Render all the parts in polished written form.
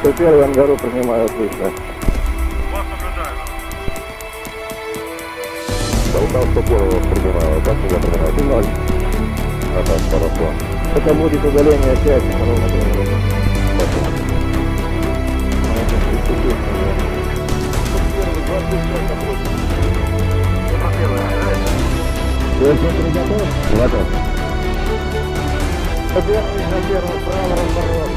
101 Ангару принимаю, отлично. Вас наблюдаю. Болтал 101 вас принимаю, как меня принимаете? 0. Ага, хорошо. Это будет удаление 5, ровно 3. Спасибо. 101, готов? Готов. Первый на первый, право разворот.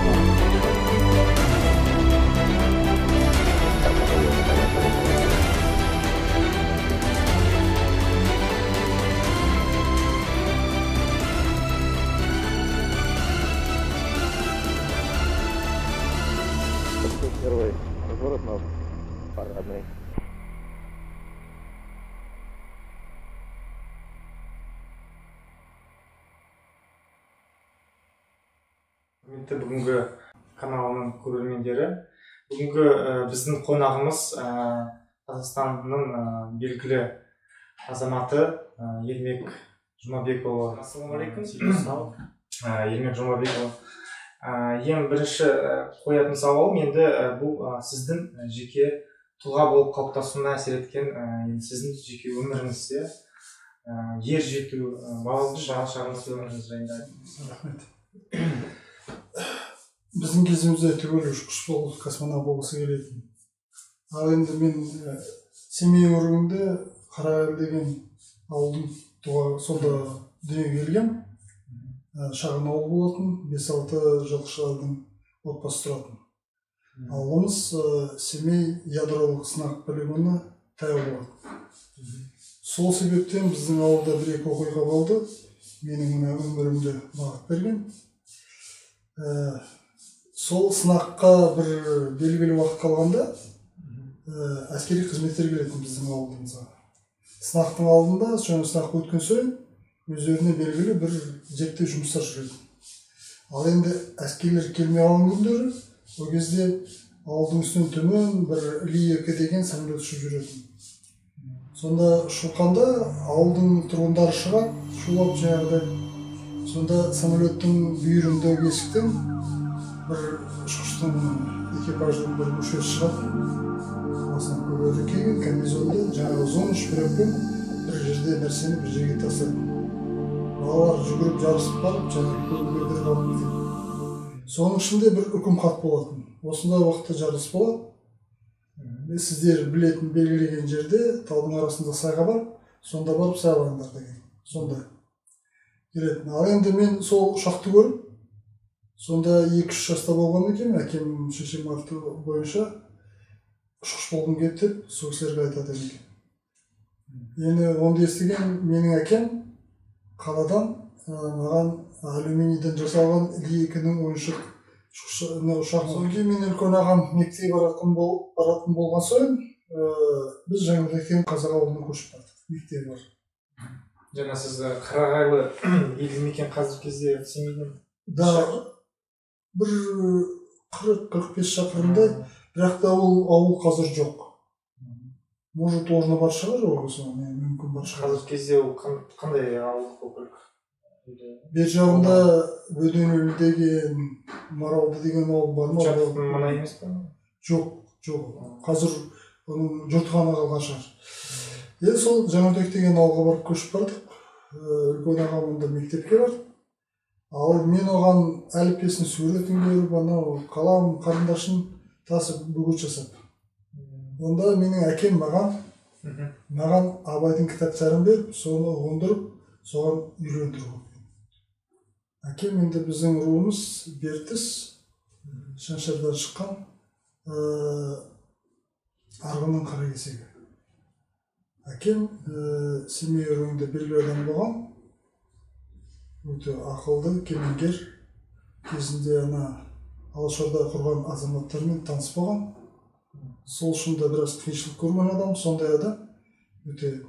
Первый разворот на парадный. Құрметті бүгінгі каналының көрермендері, бүгінгі біздің қонағымыз Қазақстанның белгілі азаматы Ермек Жұмабекұлы. Ассалаумағалейкум. Ермек Жұмабекұлы. Ең бірінші қоятын сауалым енді бұл сіздің жеке тұлға болып қалыптасуына әсер еткен енді сіздің жеке өміріңізде ер жету, балалық шағыңыз, өміріңіз жайында. Рахмет. Біздің кезімізде түгел ұшқыш болып, космонавт болғысы келетін. Ал енді мен Семей өңірінде Қарағайлы деген ауылдың сонда дүниеге келгем. Шағын ауыл болатын, 5-6 жылқышылардың отбасы тұратын. Ауылымыз Семей ядролық сынақ полигонына таяу болатын. Сол себептен біздің ауылда бір-екі оқиға болды. Менің мына өмірімді бағыт берген. Сол сынаққа бір белгілі уақыт қалғанда әскери қызметтер келетін біздің ауылымызға. Сынақтың алдында, және сынақ өткен сайын өздеріне белгілі бір зерттеу жұмыстар жүретін. Ал енді әскерлер келмей қалған күндері, ол кезде ауылдың үстінен төмен бір Ли-2 деген самолет ұшып жүретін. Сонда ұшқанда ауылдың тұрғындары шығады, шулап жаңағыдай. Сонда самолеттің бүйіріндегі есіктен бір ұшқыштың, экипаждың бір мүшесі шығады. Басына көгерді киген, камизонды, жаңағы ұзын шүреппен бір жерде нәрсені бір жерге тастайды. Балалар жүгіріп жарысып барып, жаңағы көгерді алып кетеді. Соның ішінде бір үкім хат болатын. Осындай уақытта жарылыс болады. Сіздер білетін белгілеген жерде таудың арасында сайға барып, сонда барып сайлаңдар деген. Сондай келетін. Ал енді мен сол ұшақты көріп, сонда 2-3 жаста болған екенмін, әкем шешем арты бойынша ұшқыш болғым келді деп сол кісілерге айтады екен. Енді оны естіген менің әкем қаладан маған алюминийден жасалған Ли-2-нің ойыншық ұшақ. Содан кейін мен үлкен ағам мектепке баратын болған соң біз Жаңаөзек деген қазақ ауылына көшіп бардық. Мектебі бар. Жаңа сіз Қарағайлы елді мекен қазіргі кезде Семейден? Да, бір 40-45 шақырымдай, бірақ та ол ауыл қазір жоқ. Может, орны бар шығар, ол мүмкін бар шығар. Қазіргі кезде ол қандай ауылдық округ? Бер жағында Бөденөлі деген, Маралды деген ауыл бар ма? Жаттың мына емес пе? Жоқ, жоқ. Қазір оның жұрты ғана қалған шығар. Енді сол Жаңаөзек деген ауылға барып көшіп бардық. Үлкен ағам онда мектепке барды. Ал мен оған әліппесінің суретін көріп, анау қалам, қарындашын тасып бөгет жасап. Онда менің әкем маған Абайдың кітаптарын беріп, соны ұғындырып, соған үйлендіріп. Әкем енді біздің руымыз Бертіс, Шаншардан шыққан Арғынның қаракесегі. Әкем Семей өңірінде белгілі адам болған, өте ақылды, кемеңгер, кезінде ана Алашорда құрған азаматтармен таныс болған. Сол үшін де біраз қиыншылық көрген адам, сондай адам өте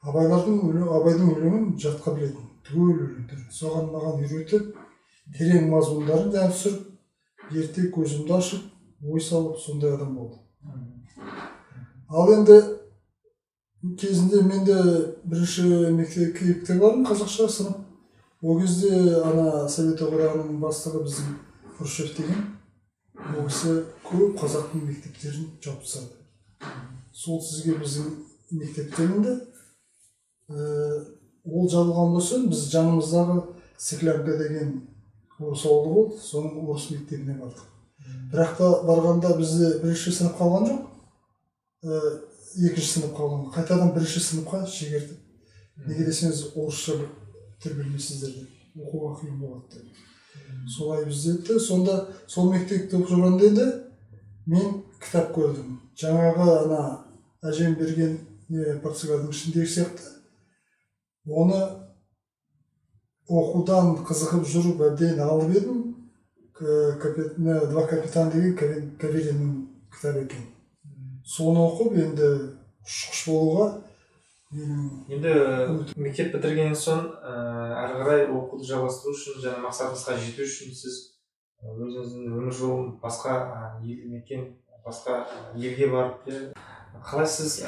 Абайдың өлеңін жатқа білетін, түгел өлеңдерін. Соған маған үйретіп, терең мазмұндарын да түсіріп, ерте көзімді ашып, ой салып, сондай адам болды. Ал енді кезінде мен де бірінші мектепке бардым, қазақша сынып. Ол кезде ана Совет одағының бастығы біздің Хрущев деген Ол кісі көп қазақтың мектептерін жауып тастады. Сол сізге біздің мектептен де ол жабылған болсын, біз жанымыздағы Стеклянка деген орыс ауылы болды, соның орыс мектебіне бардық. Бірақ та барғанда бізді бірінші сыныпқа алған жоқ, екінші сыныпқа алған. Қайтадан бірінші сыныпқа шегерді. Неге десеңіз, орысша тіл білмейсіздер деп, оқуға қиын болады деп. Солай бізде етті. Сонда сол мектепте оқып жүргенде де мен кітап көрдім. Жаңағы ана әжем берген портсигардың ішіндегі сияқты. Оны оқудан қызығып жүріп әбден алып едім. «Два капитан» деген Кавериннің кітабы екен. Соны оқып енді ұшқыш болуға менің Енді мектеп бітіргеннен соң әрі қарай оқуды жалғастыру үшін және мақсатыңызға жету үшін сіз өзіңіздің өмір жолын басқа елді мекен, басқа елге барып, қалай сіз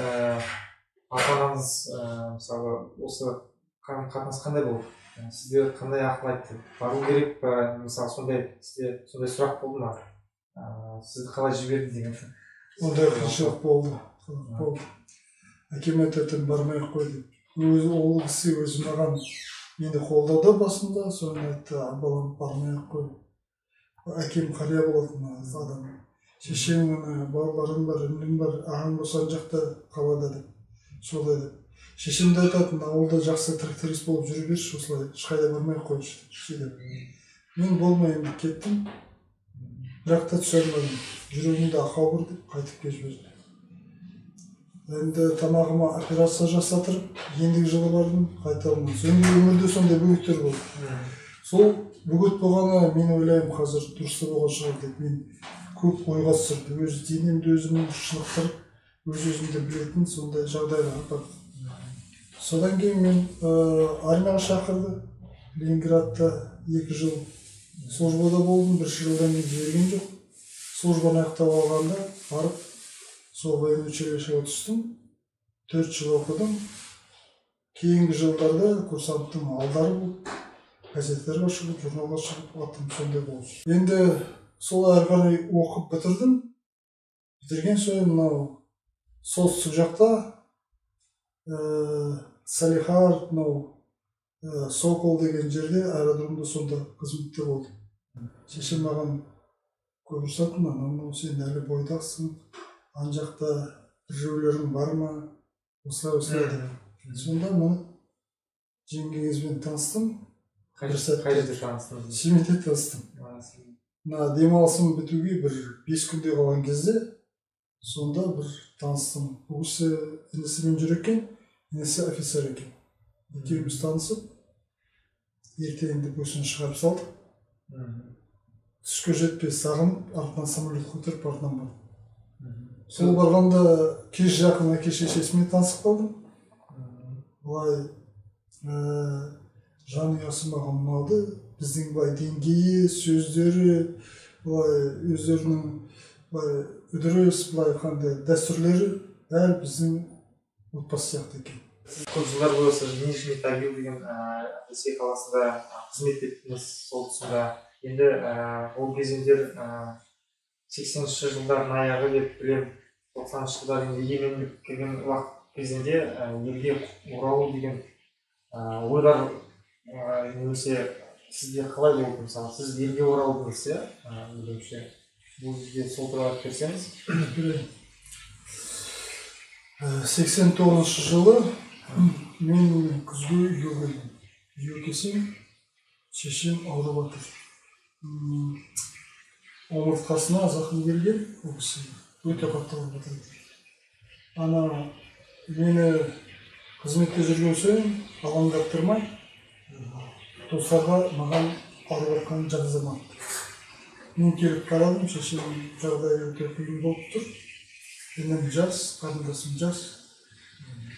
ата-анаңыз мысалы осы қарым-қатынас қандай болды? Сізге қандай ақыл айтты? Бару керек па? Мысалы, сондай сізде сондай сұрақ болды ма? Сізді қалай жіберді деген? Ондай қиыншылық болды. Әкем айтатын, бармай ақ қой деп. Өзі ол кісі өзі маған мені қолдады басында, соны айтты, балам, бармай ақ қой. Әкем қария болатын адам. Шешем, міне, бауырларым бар, інім бар, ағам болса ана жақта қалада деп. Солай деп. Шешем де айтатын, ауылда жақсы тракторист болып жүре берші, осылай ешқайда бармай ақ қойшы деп. Мен болмаймын деп кеттім. Бірақ та түсе алмадым. Жүрегімде ақау бар деп қайтып келіп жіберді. Енді тамағыма операция жасатырып, ендігі жылы бардым, қайта алмадым. Енді өмірде сондай бөгеттер болды. Сол бөгет болғаны, мен ойлаймын, қазір дұрыс та болған шығар деп. Мен көп ойға түсірді. Өз денемді өзім шынықтырып, өз өзімді білетін сондай жағдайға апарды. Содан кейін мен армияға шақырды. Ленинградта 2 жыл службада болдым, 1 жылдан кейін жіберген жоқ. Службаны аяқтап алғанда барып сол военный училищеге түстім. 4 жыл оқыдым. Кейінгі жылдарда курсанттың алдары болып, газеттерге шығып, журналға шығып, атым сондай болды. Енді сол әрі қарай оқып бітірдім. Бітірген соң мынау солтүстік жақта Салихард, мынау Сокол деген жерде аэродромда сонда қызметте болдым. Шешем маған көп ұрсатын, анау сен әлі бойдақсың, ан жақта біреулерің бар ма, осылай осылай деп. Сонда мен жеңгеңізбен таныстым. Қай жерде таныстыңыз? Семейде таныстым. Мына демалысым бітуге бір 5 күндей қалған кезде сонда бір таныстым. Бұл кісі інісімен жүр екен, інісі офицер екен. Екеуміз танысып, ертеңінде көшені шығарып салдық. Түске жетпей сағынып, артынан самолет көтеріп артынан бардым. Сол барғанда кеш жақын әке шешесімен танысып қалдым. Былай жанұясы маған ұнады. Біздің былай деңгейі, сөздері, былай өздерінің былай үдеріс, былай қандай дәстүрлері дәл біздің отбасы сияқты екен. Сіз көп жылдар бойы осы Нижний Тагил деген Ресей қаласында қызмет еттіңіз, сол тұсында. Енді ол кезеңдер 80-ші жылдардың аяғы деп білем, 90-шы жылдар енді егемендік келген уақыт кезінде елге оралу деген ойлар немесе сізде қалай болды? Мысалы, сіз елге оралдыңыз, иә? Білуімше, бұл жерде сол туралы айтып берсеңіз. 89-шы жылы мен күзге үйге келдім. Үйге келсем, шешем ауырып жатыр. Омыртқасына зақым келген, ол кісі өте қатты ауырып жатыр. Ана мені қызметте жүрген соң алаңдаттырмай, достарға маған ауырып жатқанын жаздырмапты. Мен келіп қарадым, шешемнің жағдайы өте қиын болып тұр. Інім жас, қарындасым жас.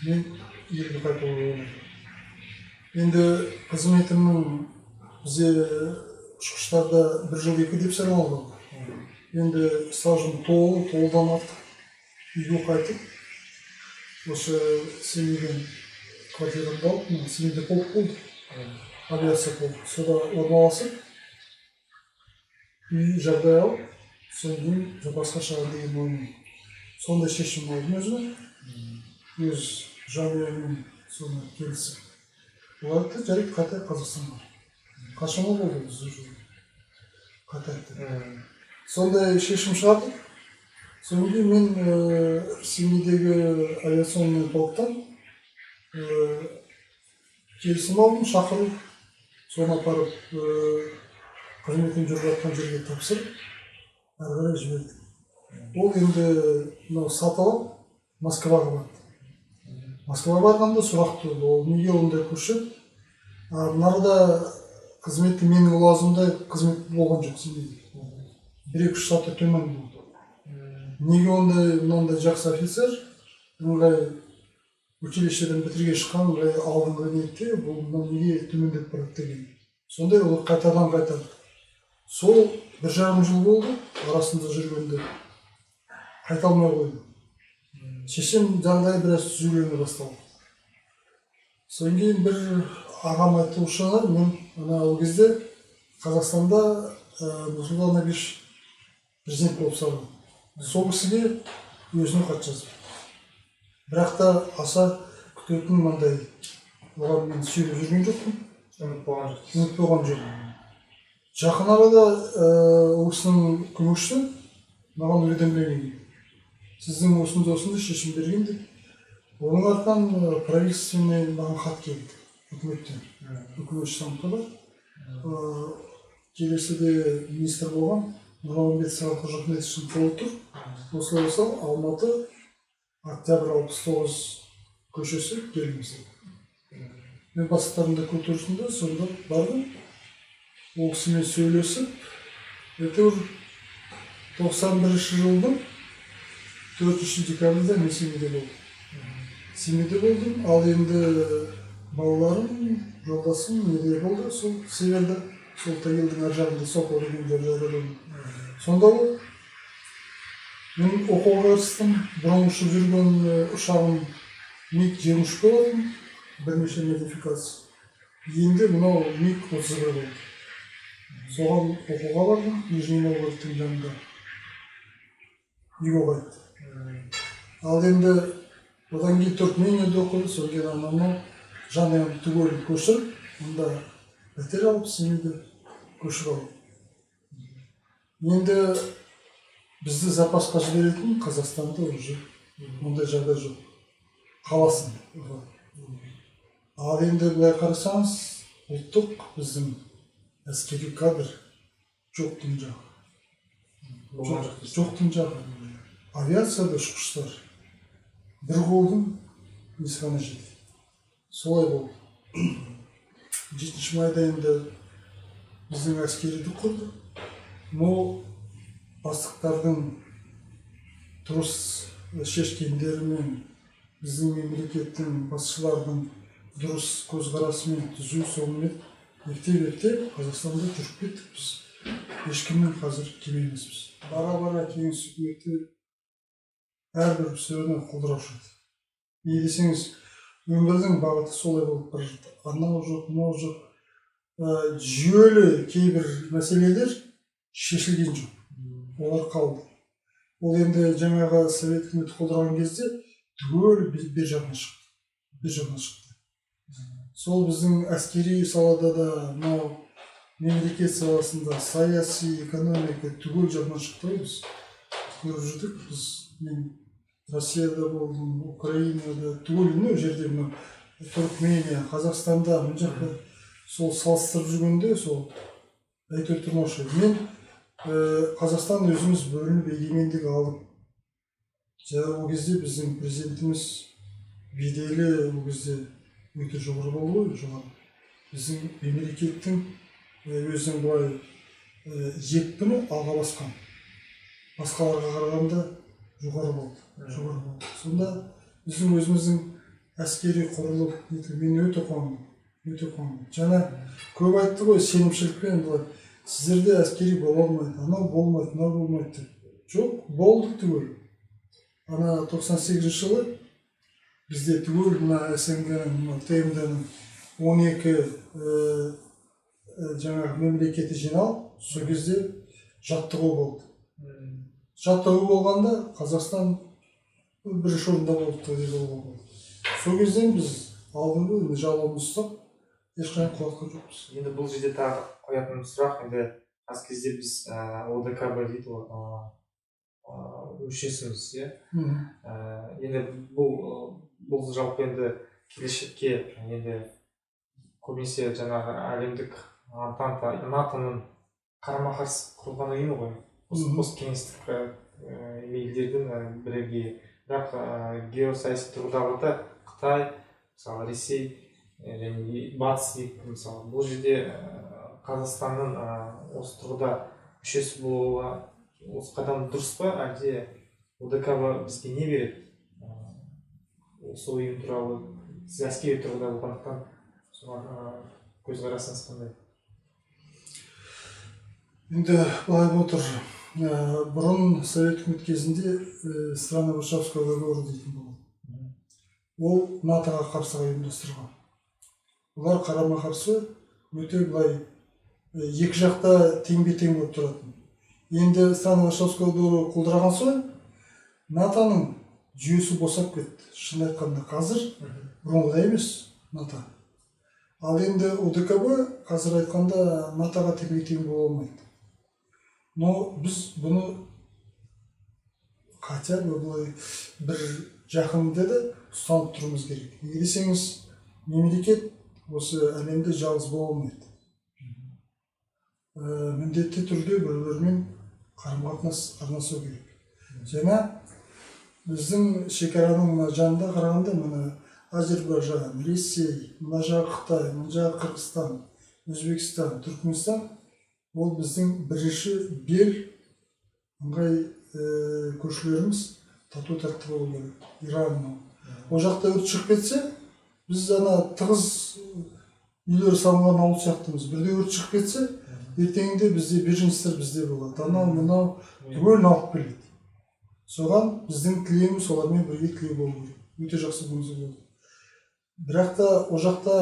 Мен елге қайтуға ойладым. Енді қызметімнің бізде ұшқыштарда 1 жыл 2 деп саналды. Енді стажым толдан артық. Үйге қайтып, осы Семейден квартирамды алып, мен Семейде полк болды, авиация полк. Сода орналасып, үй жағдай алып, Содан кейін запасқа шығамын деген оймен сондай шешім алдым өзіме. Өз жанұяммен соны келісіп. Олар айтты, жарайды, қайтайық Қазақстанға. Қаншама болды біз уже қайтайық деп. Сондай шешім шығардық. Содан кейін мен Семейдегі авиационный полктан келісім алдым, шақыру. Соны апарып қызметін жүріп жатқан жерге тапсырып, әрі қарай жібердік. Ол енді мынау сатылып Москваға барды. Москваға барғанда сұрақ туды, ол неге ондай көшіп? Мынарда қызметті менің лауазымымдай қызмет болған жоқ Семейде. 1-2-3 саты төмен болды. Неге ондай мынандай жақсы офицер, ыңғай училищеден бітірге шыққан, ыңғай алдыңғы ниетте, бұл мынау неге төмендеп барады деген. Сондай ол қайтадан қайтарды. Сол 1,5 жыл болды, арасында жүргенде қайта алмай қойдым. Шешем жағдайы біраз түзеулене басталды. Содан кейін бір ағам айтуынша, мен ана ол кезде Қазақстанда Нұрсұлтан Әбішевич президент болып сайланды. Сол кісіге өзіне хат жазып. Бірақ та аса күтетін мынандай оған мен сүйеніп жүрген жоқпын. Үміт болған жоқ. Үміт болған жоқ. Жақын арада ол кісінің көмекшісі маған уведомление келді. Сіздің осындай шешім берген деп. Оның артынан правительственный маған хат келді үкіметтен. Үкімет штабында бар. Келесіде министр болған Нұрмағамбет Қожахметовичтің қолы тұр. Осылай осылай Алматы, Октябрь 69 көшесі келіңіз. Мен бастықтарымда көтерсінде сонда бардым. Ол кісімен сөйлесіп, әйтеуір 91 жылдың 4 декабрьде мен Семейде болдым. Семейде болдым, ал енді балаларым, жолдасым неде болды, сол Северде, сол Тагилдің ар жағында Сокол деген жерде аэродром. Сонда ол мен оқуға кірістім, бұрын ұшып жүрген ұшағым МиГ-23 болатын, бірнеше модификация. Енді мынау МиГ-31 болды. Соған оқуға бардым, Нижний Новгородтың жанында. Үйге қайтты. Ал енді одан кейін Түркменияда оқыдым, содан кейін анау жанұямды түгел көшіріп, мұнда пәтер алып, Семейде көшіп алдым. Енді бізді запасқа жіберетін Қазақстанда уже ондай жағдай жоқ. Қаласың. Ал енді былай қарасаңыз, ұлттық біздің әскери кадр жоқтың жағы. Жоқтың жағы. Авиацияда ұшқыштар бір қолдың несі ғана жетеді. Солай болды. 7 майда енді біздің әскериді құрды. Но бастықтардың дұрыс шешкендерімен, біздің мемлекеттің басшыларының дұрыс көзқарасымен түзу сонымен ектеп-ектеп Қазақстанда жүріп кеттік біз. Ешкімнен қазір кем емеспіз. Бара-бара кеңес үкіметі әрбір сөзіне құлдыраушы еді. Не десеңіз, өмірдің бағыты солай болып бара жатты. Анау жоқ, мынау жоқ. Жүйелі кейбір мәселелер шешілген жоқ. Олар қалды. Ол енді жаңағы совет үкіметі құлдыраған кезде түгел бер жағына шықты. Бер жағына шықты. Сол біздің әскери салада да, мынау мемлекет саласында, саяси, экономика түгел жағынан шықты ғой біз. Көріп жүрдік біз. Мен Россияда болдым, Украинада, түгел мынау жерде мынау Түркмения, Қазақстанда, мына жақта сол салыстырып жүргенде сол әйтеуір тұрмаушы. Мен Қазақстан өзіміз бөлініп егемендік алдық. Жаңа ол кезде біздің президентіміз беделі ол кезде өте жоғары болды ғой, жоғары. Біздің мемлекеттің өзінің былай екпіні алға басқан. Басқаларға қарағанда жоғары болды, жоғары болды. Сонда біздің өзіміздің әскери құрылып, мен өте қуандым, өте қуандым. Жаңа көп айтты ғой, сенімшілікпен былай, сіздерде әскери бола алмайды, анау болмайды, мынау болмайды деп. Жоқ, болды түгел. Ана 98 жылы бізде түгел мына СНГ-ның, мына ТМД-ның 12 жаңағы мемлекеті жиналып, сол кезде жаттығу болды. Жаттығу болғанда Қазақстан бірінші орында болды деп болған. Сол кезден біз алдыңғы жалауымызды ұстап, ешқашан құлатқан жоқпыз. Енді бұл жерде тағы қоятын сұрақ, енді аз кезде біз ОДКБ дейді ғой, мүшесіміз, иә. Енді бұл жалпы енді келешекке, енді көбінесе жаңағы әлемдік Антанта, НАТО-ның қарама-қарсы құрылған ұйымы ғой. Посткеңестік елдердің бірегейі. Бірақ геосаяси тұрғыдағы да Қытай, мысалы Ресей және Батыс екі, мысалы бұл жерде Қазақстанның осы тұрғыда мүшесі болуы осы қадам дұрыс па, әлде ОДКБ бізге не береді? Осы ұйым туралы сіз әскери тұрғыда болғандықтан соған көзқарасыңыз қандай? Енді былай отыр, бұрын Совет үкіметі кезінде страны Варшавского договора дейтін болған. Ол НАТО-ға қарсы ұйымдастырған. Олар қарама-қарсы өте былай екі жақта теңбе-тең болып тұратын. Енді страны Варшавского договора құлдыраған соң НАТО-ның жүйесі босап кетті. Шын айтқанда қазір бұрынғыдай емес НАТО. Ал енді ОДКБ қазір айтқанда НАТО-ға теңбе-тең бола алмайды. Но біз бұны хотя бы былай бір жақын деді ұстанып тұруымыз керек. Неге десеңіз, мемлекет осы әлемде жалғыз бола алмайды. Міндетті түрде бір-бірімен қарым-қатынас орнасу керек. Және біздің шекараның мына жанында қарағанда мына Азербайжан, Ресей, мына жағы Қытай, мына жағы Қырғызстан, Өзбекстан, Түркменстан, ол біздің бірінші бел ыңғай көршілеріміз тату тәтті болу керек. Иран. Ол жақта өрт шығып кетсе, біз ана тығыз үйлер салынған ауыл сияқтымыз. Бірде өрт шығып кетсе, ертеңінде бізде беженецтер бізде болады. Анау мынау түгелін алып келеді. Соған біздің тілеуіміз солармен бірге тілеу болу керек. Өте жақсы болады. Бірақ та ол жақта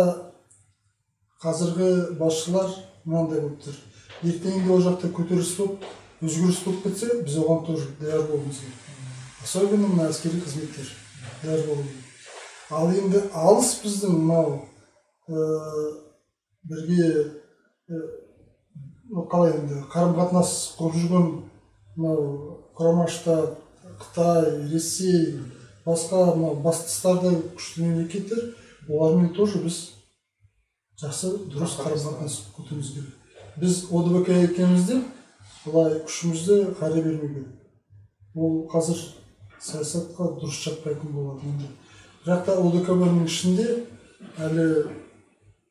қазіргі басшылар мынандай болып тұр. Ертеңінде ол жақта көтеріліс болып, өзгеріс болып кетсе, біз оған тоже даяр болуымыз керек. Особенно мына әскери қызметтер даяр болу керек. Ал енді алыс біздің мынау бірге қалай енді қарым-қатынас құрып жүрген мынау Құрама Штат, Қытай, Ресей, басқа мынау батыстарда күшті мемлекеттер, олармен тоже біз жақсы дұрыс қарым-қатынас күтуіміз керек. Біз ОДКБ екенбіз деп былай күшімізді қайра бермеу керек. Ол қазір саясатқа дұрыс жатпайтын болады енді. Бірақ та ОДКБ-ның ішінде әлі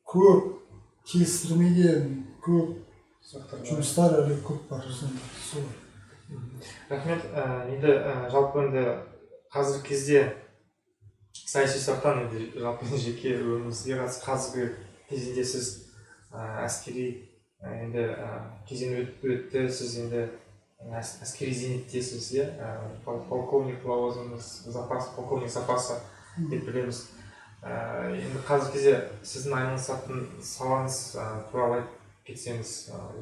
көп келістірмеген, көп жұмыстар әлі көп бар. Солай. Рахмет. Енді жалпы енді қазіргі кезде саяси сұрақтан енді жалпы жеке өміріңізге қатысты қазіргі кезеңде сіз әскери енді кезең өтті, сіз енді әскери зейнеттесіз, иә, полковник лауазымыңыз, запас, полковник запасы деп білеміз. Енді қазіргі кезде сіздің айналысатын салаңыз туралы айтып кетсеңіз,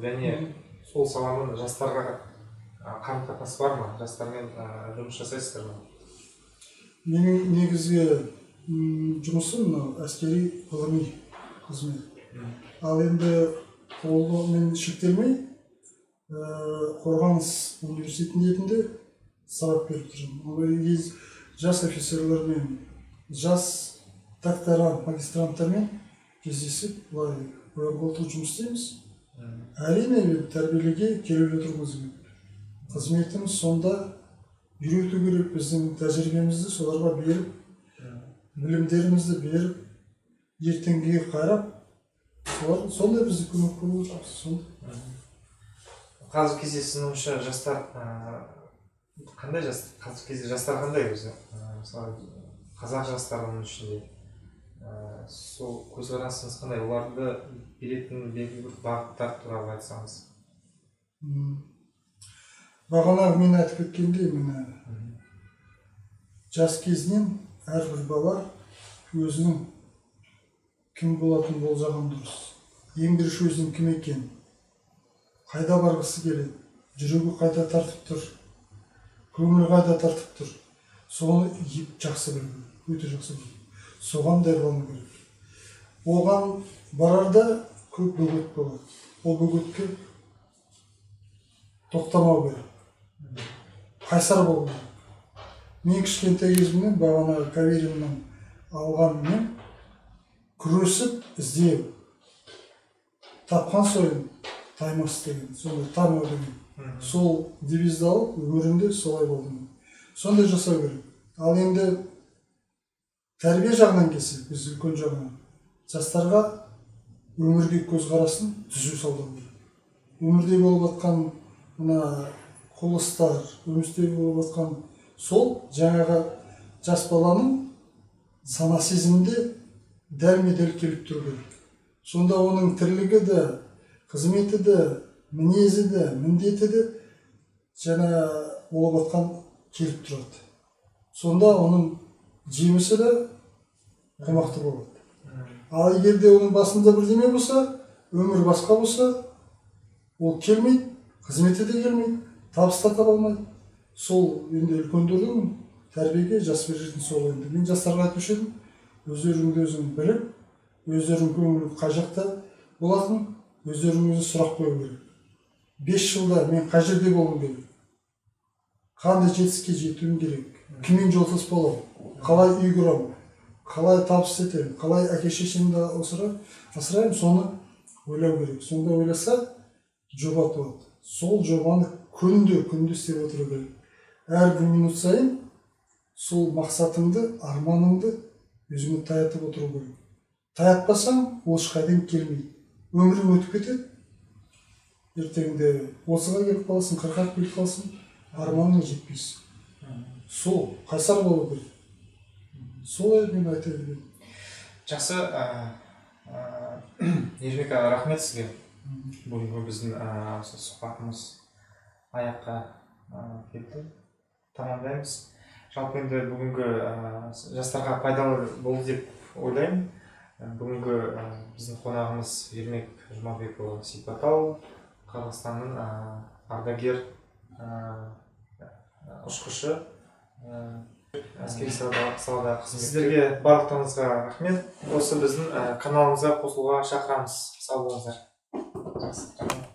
және сол саланың жастарға қарым-қатынасы бар ма? Жастармен жұмыс жасайсыздар ма? Менің негізгі жұмысым мынау әскери ғылыми қызмет. Ал енді қолмен шектелмей, Қорғаныс университетінде сабақ беріп тұрмын. Жас офицерлермен, жас докторант, магистранттармен кездесіп, былай қоян-қолтық жұмыс істейміз. Әрине, тәрбиелеуге келіп отырмыз. Қызметіміз сонда үйрету керек, біздің тәжірибемізді соларға беріп, білімдерімізді беріп, ертеңгіге қарап, солар сондай бізге көмек болу керек. Қазіргі кезде сіздің ойыңызша жастар қандай жас, қазіргі кезде жастар қандай өзі? Мысалы, қазақ жастарының ішінде сол көзқарасыңыз қандай? Оларды беретін белгілі бір бағыттар туралы айтсаңыз. Бағана мен айтып кеткендей, міне жас кезінен әрбір бала өзінің кім болатынын болжаған дұрыс. Ең бірінші өзінің кім екенін, қайда барғысы келеді, жүрегі қайда тартып тұр, Көңіл қайда тартып тұр. Соны жақсы білу керек, өте жақсы білу керек. Соған даярлану керек. Оған барарда көп бөгет болады. Ол бөгетке тоқтамау керек. Қайсар болу керек. Мен кішкентай кезімнен бағана Кавериннен алған мен күресіп іздеу. Тапқан сайын таймас деген, сондай таймау деген. Сол девизді алып, өмірімде солай болдым. Сондай жасау керек. Ал енді тәрбие жағынан келсек, біз үлкен жағынан жастарға өмірге көзқарасын түзу салу керек. Өмірде болып жатқан мына құбылыстар, өмірде болып жатқан сол жаңағы жас баланың сана сезімінде дәлме-дәл келіп тұру керек. Сонда оның тірлігі де, қызметі де, мінезі де, міндеті де жаңа болып жатқан келіп тұрады. Сонда оның жемісі де қомақты болады. Ал егер де оның басында бірдеме болса, өмір басқа болса, ол келмейді, қызметі де келмейді, табыс та таба алмайды. Сол енді үлкендердің тәрбиеге жас беретін сол енді. Мен жастарға айтушы едім, өздеріңді өзің біліп, өздерің көңіл қай жақта болатын, өздерің өзі сұрақ қою керек. 5 жылда мен қай жерде болуым керек? Қандай жетістікке жетуім керек? Кіммен жолдас боламын? Қалай үй құрамын? Қалай табыс етемін? Қалай әке шешемді асыраймын? Соны ойлау керек. Сонда ойласа, жоба туады. Сол жобаны күнде істеп отыру керек. Әрбір минут сайын сол мақсатыңды, арманыңды өзіңе таятып отыру керек. Таятпасаң, ол ешқайдан келмейді. Өмірің өтіп кетеді. Ертеңде 30-ға келіп қаласың, 40-ға келіп қаласың, арманыңа жетпейсің. Сол қайсар болу керек. Солай мен айта беремін. Жақсы, Ермек аға, рахмет сізге. Бүгінгі біздің сұхбатымыз аяққа келді. Тамамдаймыз. Жалпы енді бүгінгі жастарға пайдалы болды деп ойлаймын. Бүгінгі біздің қонағымыз Ермек Жұмабекұлы Сипатау, Қазақстанның ардагер ұшқышы, әскери салада қызмет. Сіздерге барлықтарыңызға рахмет. Осы біздің каналымызға қосылуға шақырамыз. Сау болыңыздар. Жақсы.